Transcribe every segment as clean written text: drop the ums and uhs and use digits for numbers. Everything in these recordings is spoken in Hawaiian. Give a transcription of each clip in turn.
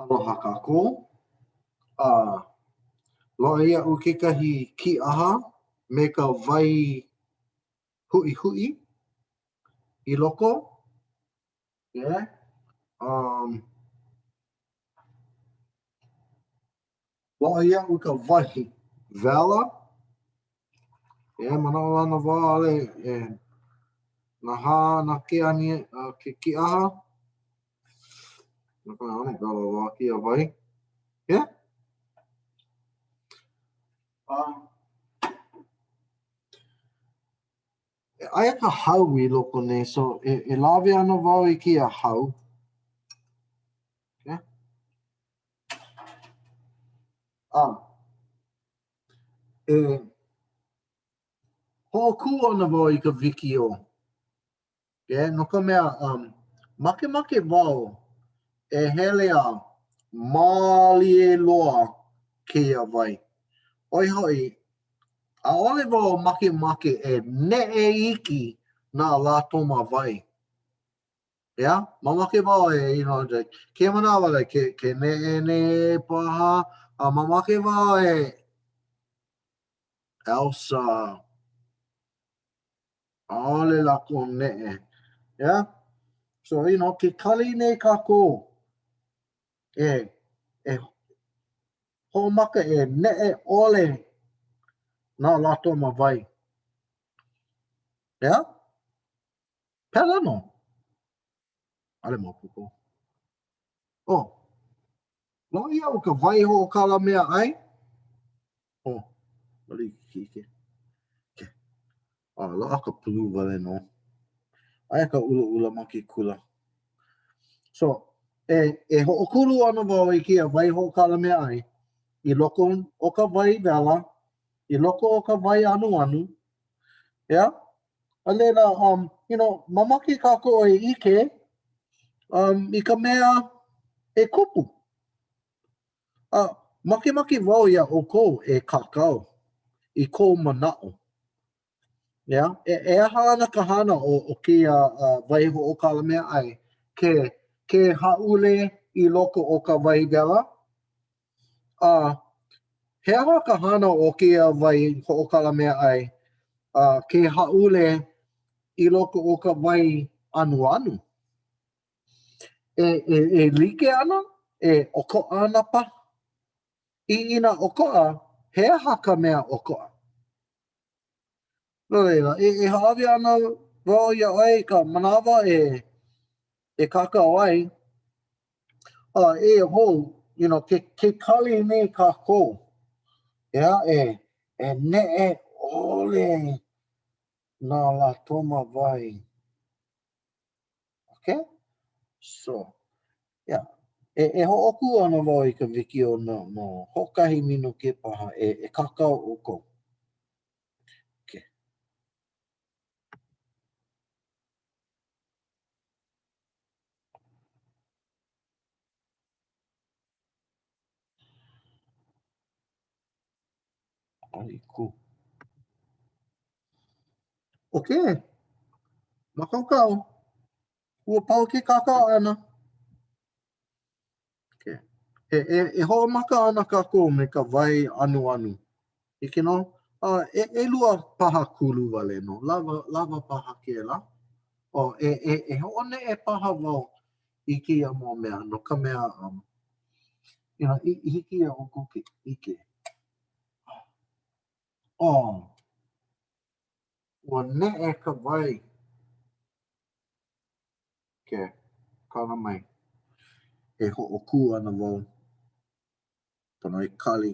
Aloha kākou. A loaʻa iaʻu kekahi kīʻaha me ka wai huʻihuʻi i loko. Yeah. Um, loaʻa iaʻu ka wai wela. Yeah, manaʻolana wau ʻaʻole e nahā ana ke ani, uh, ke kīʻaha. No ka mea, ʻaʻole wela loa kēia wai. Yeah. Um, aia ka hau i loko nei, so e, e lawe ana wau i kēia hau. Okay. A e hoʻokū ana wau i ka wikiō. Okay, no ka mea, um, makemake wau e hele a mālie loa kēia wai. ʻO ia hoʻi, ʻaʻole wau makemake e neʻe iki nā lātoma wai. Yeah, mamake wau e, you know, like, kēia manawa, like, ke, ke neʻe nei paha, a mamake wau e Elsa, ʻaʻole lākou neʻe. Yeah? So, you know, ke kali nei kākou e, e hoʻomaka e neʻe ʻole nā lātoma wai. Yeah? Pēlā nō. ʻAʻole maopopo. Oh, loaʻa iaʻu ka wai hoʻokala mea ʻai. Oh, ʻaʻole hiki ke ʻike. Okay. A, loaʻa ka pulu wale nō. Aia ka ʻulaʻula ma ke kula. So, e, e hoʻokulu ana wau i kēia wai hoʻokala mea ʻai i loko o ka wai wela, i loko o ka wai anuanu, yeah? A laila, um, you know, mamake kākou e ʻike um, i ka mea e kupu. A makemake wau iā ʻoukou e kākau i kou manaʻo. Yeah? E, e aha ana ka hana o, o kēia uh, wai hoʻokala mea ʻai ke, ke hāʻule i loko o ka wai wela? A he aha ka hana o kēia wai hoʻokala mea ʻai uh, ke hāʻule i loko o ka wai anuanu? E, e, e like ana? E ʻokoʻa ana paha? I, inā ʻokoʻa, he aha ka mea ʻokoʻa? No laila, e, e hāʻawi ana wau iā ʻoe i ka manawa e, e kākau ai, a eia hou, you know, ke, ke kali nei kākou, yeah, e, e neʻe ʻole nā lātoma wai. Okay? So, yeah. E, e hoʻokū ana wau i ka wikiō no, no hoʻokahi minuke paha e, e kākau ʻoukou. Okay. ʻAʻole i kū. Okay. Mākaukau. Ua pau ke kākau ʻana. Okay. E, e, e hoʻomaka ana kākou me ka wai anuanu. Hiki nō? Uh, e, ʻelua paha kulu wale nō. Lawa, lawa paha kēlā. Oh, e, e, e hoʻoneʻe paha wau i kēia mau mea no ka mea, um, you know, i, i hiki iā ʻoukou ke ʻike. Oh, ua neʻe ka wai. Okay, kala mai. E hoʻokū ana wau. Pono e kali.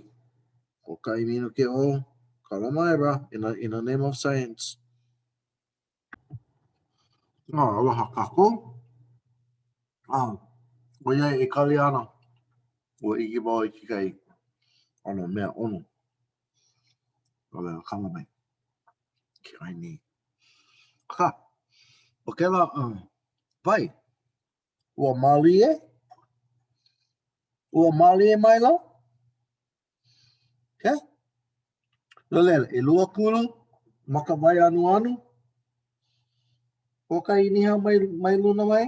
Hoʻokahi minuke oh, kala mai, bro, in the, in the name of science. Oh, aloha kākou. Ah, ʻoiai e kali ana, ua ʻike wau i kekahi ʻano mea ʻono. No laila, kala mai. Ke ʻai nei. Akā, ʻo kēlā uh, wai, ua mālie? Ua mālie maila? Okay? No laila, ʻelua kulu ma ka wai anuanu. Hoʻokahi ʻīniha mai, mai luna mai.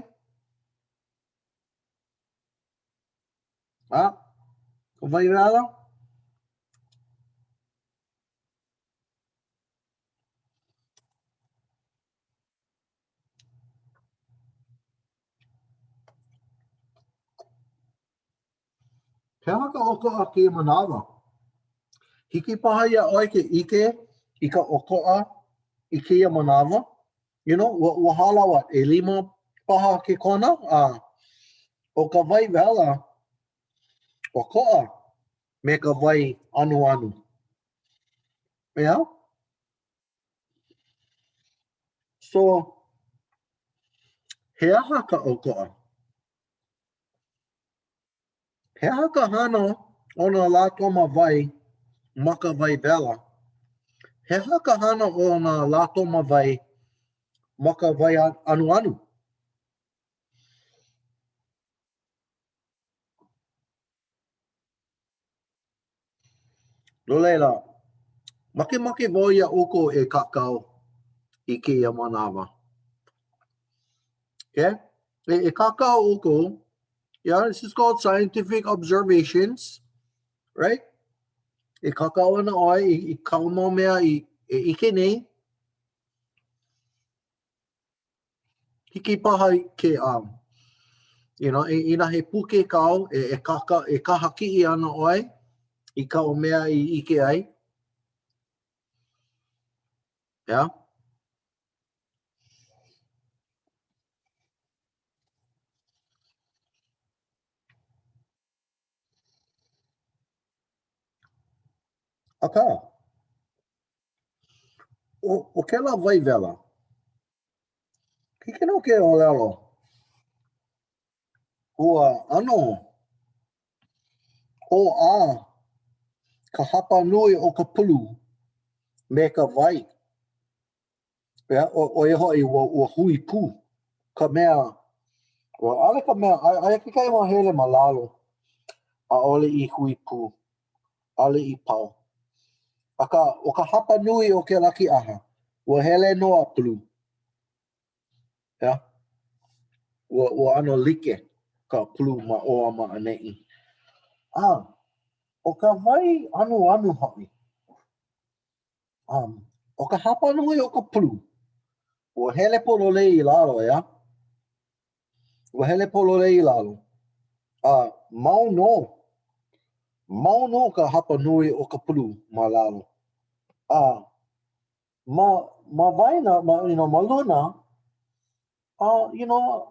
A, ka wai wela? He aha ka ʻokoʻa kēia manawa? Hiki paha iā ʻoe ke ʻike i ka ʻokoʻa i kēia manawa? You know, ua, ua hala what, ʻelima paha kekona? A ʻo ka wai wela, ʻokoʻa me ka wai anuanu. ʻEā? So, he aha ka ʻokoʻa? He aha ka hana o nā lātoma wai ma ka wai wela? He aha ka hana o nā lātoma wai ma ka wai anuanu? No laila, makemake wau iā ʻoukou e kākau i kēia manawa. Okay? E, e kākau ʻoukou. Yeah, this is called scientific observations, right? E kākau ana ʻoe i, i kāu mau mea i e ʻike nei. Hiki paha ke, um, you know, inā he puke kāu, e, e, kaka, e kahakiʻi ana ʻoe i kāu mea i ʻike ai. Yeah. Akā, ʻo, ʻo kēlā wai wela, hiki nō ke ʻōlelo, ua ʻano ʻōʻā ka hapa nui o ka pulu me ka wai. ʻEā, ʻo ia hoʻi, ua, ua hui pū ka mea, ua ʻaʻole ka mea, aia kekahi māhele ma lalo, ʻaʻole i hui pū, ʻaʻole i pau. Akā, ʻo ka hapa nui o kēlā kīʻaha, ua hele nō a pulu. ʻEā? Ua, ua ʻano like ka pulu ma ʻō a ma ʻaneʻi. A, ʻo ka wai anuanu hoʻi, Um, ʻo ka hapa nui o ka pulu, ua hele pololei i lalo, ʻeā? Ua hele pololei i lalo. A mau nō, mau nō ka hapa nui o ka pulu ma lalo. A ma, ma waena, ma, you know, ma luna, a, you know,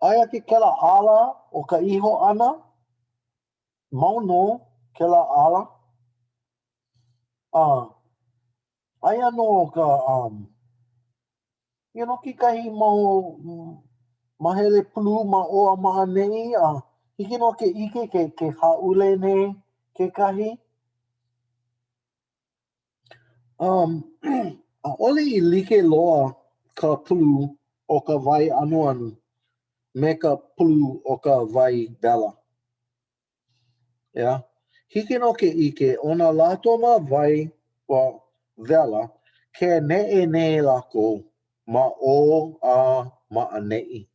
aia ke kēlā ala o ka iho ʻana, mau nō kēlā ala. A aia nō ka um, you know, kekahi mau mahele pulu ma ʻō a ma ʻaneʻi, a hiki nō ke ʻike ke, ke hāʻule nei kekahi. Um, ʻaʻole i like loa ka pulu o ka wai anuanu me ka pulu o ka wai wela. ʻEā? Hiki nō ke ʻike, ʻo nā lātoma wai wela, ke neʻe nei lākou ma ʻō a ma ʻaneʻi.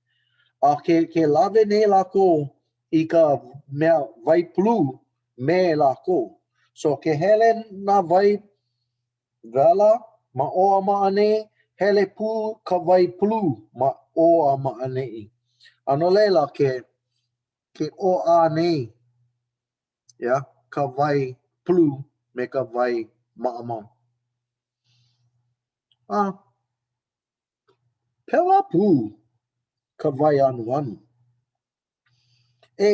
A ke, ke lawe nei lākou i ka mea wai pulu me lākou. So ke hele nā wai wela ma ʻō a ma ʻaneʻi, hele pū ka wai pulu ma ʻō a ma ʻaneʻi. A no laila, ke ke ʻōʻā nei, ʻeā, ka wai pulu me ka wai maʻamau. A pēlā pū ka wai anuanu. E,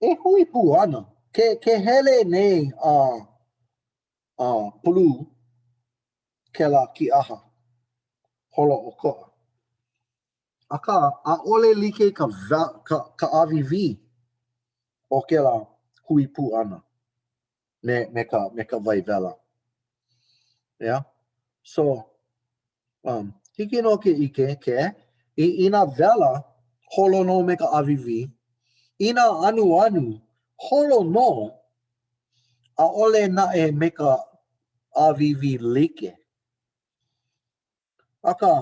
e hui pū ana, ke, ke hele nei a, a pulu kēlā kīʻaha holoʻokoʻa. Akā, ʻaʻole like ka, ka, ka ʻāwīwī o kēlā hui pū ʻana me, me, ka, me ka wai wela. ʻEā? So, um, hiki nō ke ʻike ke, i, inā wela, holo nō me ka ʻāwīwī. Inā anuanu, holo nō, ʻaʻole naʻe me ka ʻāwīwī like. Akā,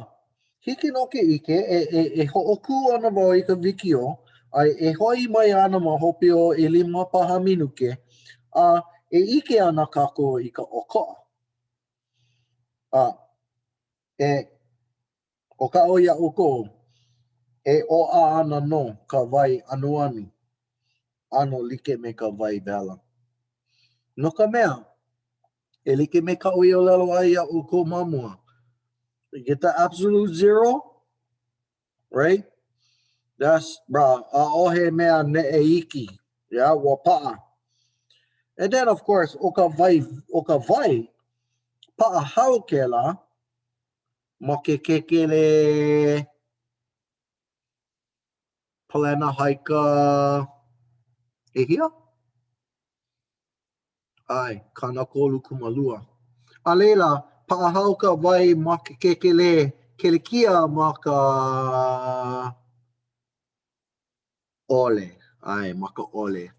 hiki nō ke ʻike, e, e, e hoʻokū ana wau i ka wikiō, A e hoʻi mai ana ma hope o ʻelima paha minuke, a e ʻike ana kākou i ka ʻokoʻa. A e, ʻo kaʻu iā ʻoukou, e ʻōʻā ana nō ka wai anuanu, ʻano like me ka wai wela. No ka mea, e like me kaʻu i ʻōlelo ai iā ʻoukou ma mua, you get the absolute zero, right? That's, bruh, ʻaʻohe mea neʻe iki. Yeah, ua paʻa. And then, of course, ʻo ka wai, ʻo ka wai, paʻahao kēlā ma ke kēkelē palena haika ʻehia? ʻAe, 32. A laila, paʻahao ka wai ma ke kēkelē kelekia ma ka ʻole. ʻAe, ma ka ʻole.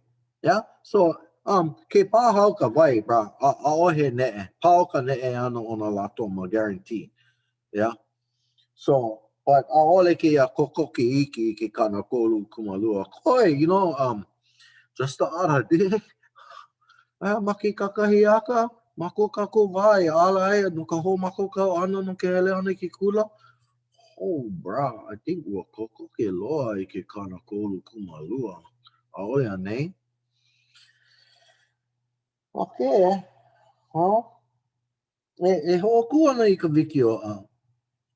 Yeah? So, um, ke paʻahao ka wai, bruh, ʻaʻohe neʻe. Pau ka neʻe ʻana o nā latoma, guarantee. Yeah? So, but ʻaʻole kēia kokoke iki i ke 32. Koe, you know, um, just the other day, ah, ma ke kakahiaka, ma ko kākou wā e ala ai no ka hoʻomākaukau ʻana no ke hele ʻana i ke kula, oh, bruh, I think ua kokoke loa i ke 32. ʻAʻole anei? Okay, huh? E, e hoʻokū ana i ka wikiō a,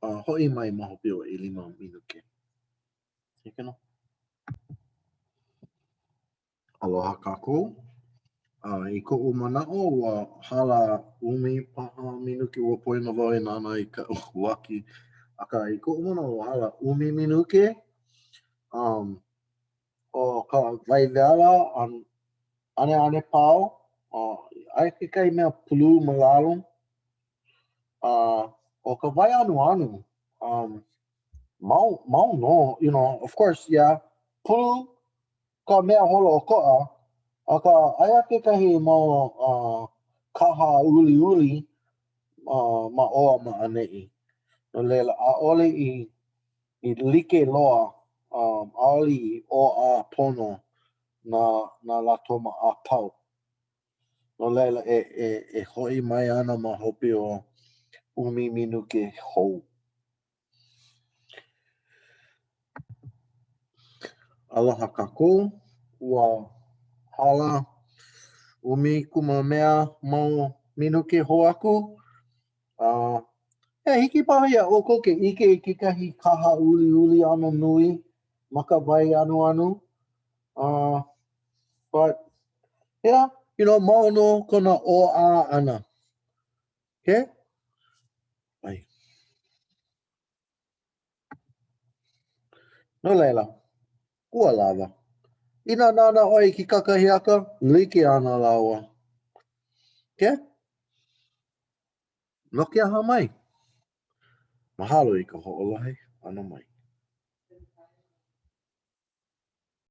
a hoʻi mai ma hope o ʻelima minuke. Hiki nō. Aloha kākou. A i koʻu manaʻo, ua hala ʻumi paha minuke, ua poina wau e nānā i ka uaki. Akā, i koʻu manaʻo, ua hala ʻumi minuke. Um, ʻo ka wai wela, um, ʻaneʻane pau, aia kekahi mea pulu ma lalo. A ʻo ka wai anuanu, um, mau, mau nō, you know, of course, yeah, pulu ka mea holoʻokoʻa, akā aia kekahi mau uh, kaha uliuli uh, ma ʻō a ma ʻaneʻi. No laila, ʻaʻole i, i like loa, um, ʻaʻole i ʻōʻā pono nā, nā latoma a pau. No laila, e, e, e hoʻi mai ana ma hope o ʻumi minuke hou. Aloha kākou, ua hala ʻumi kumamea mau minuke hou aku. Uh, e hiki paha iā ʻoukou ke ʻike i kekahi kaha uliuli ʻano nui ma ka wai anuanu. Uh, but, yeah, you know, mau nō kona ʻōʻā ʻana. Okay? Bye. No laila, ua lawa. Inā nānā ʻoe i ke kakahiaka, like ana lāua. Okay? No ke aha mai? Mahalo i ka hoʻolohe ʻana mai.